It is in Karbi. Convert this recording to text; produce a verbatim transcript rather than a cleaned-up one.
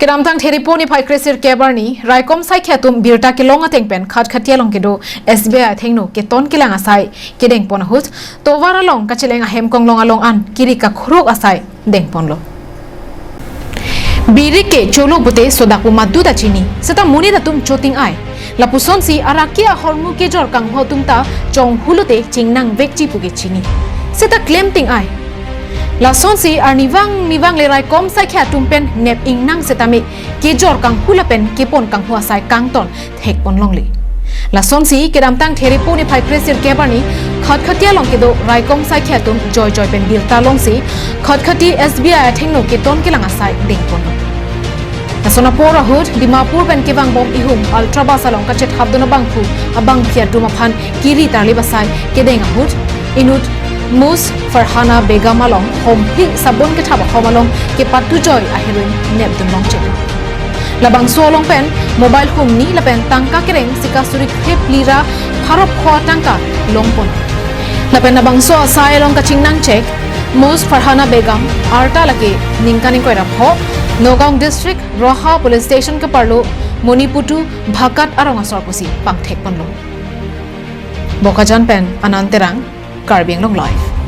Kedamtang Theri niphai kresirkep arni, raikom saikhi atum birta kelong ateng pen Khatkhati along kedo S B I athengno keton kelang asai kedeng pon ahut, tovar along kacheleng ahem konglong along an kiri kakhuruk asai deng ponlo. Biri ke cholo pute sodak pu madu ta chini, seta monit atum choting ai. Lapusonsi araki ahormu kejor kanghu atum ta chonghu lote chingnang vekji pu ke chini, seta klem ting ai. Lasonsi arnivang nivang le raikom saikhi atum pen nep ingnang setame kejor kanghu lapen kepon kanghu asai kangton thek pon longle. Lasonsi kedamtang Theri niphai kresirkep arni Khatkhati along kedo raikom saikhi atum joijoi pen birta longsi Khatkhati S B I athengno keton kelang asai deng ponlo. Lason apor ahut Dimapur pen kevangbom ihum Ultra Bus along kachethapdun abangphu abangpi atum aphan kiri tarlip asai kedeng ahut, inut Mus Farhana Begum along homphli sabon kethap ahom along kepatu joi aheroin nepdun longchelo. Labangso along pen mobile humni lapen tangka kereng sika suri kre phli ra pharo pho tangka long pon. Lapen labangso asai along kachingnang chek, Mus Farhana Begum, arta lake ningkan ingkoi ra pho, Nagaon District, Roha Police Station keparlo Moniputu Bhakat arong asor pusi pangthek ponlo. Bokajan pen Anand Terang, Karbi Anglong Live.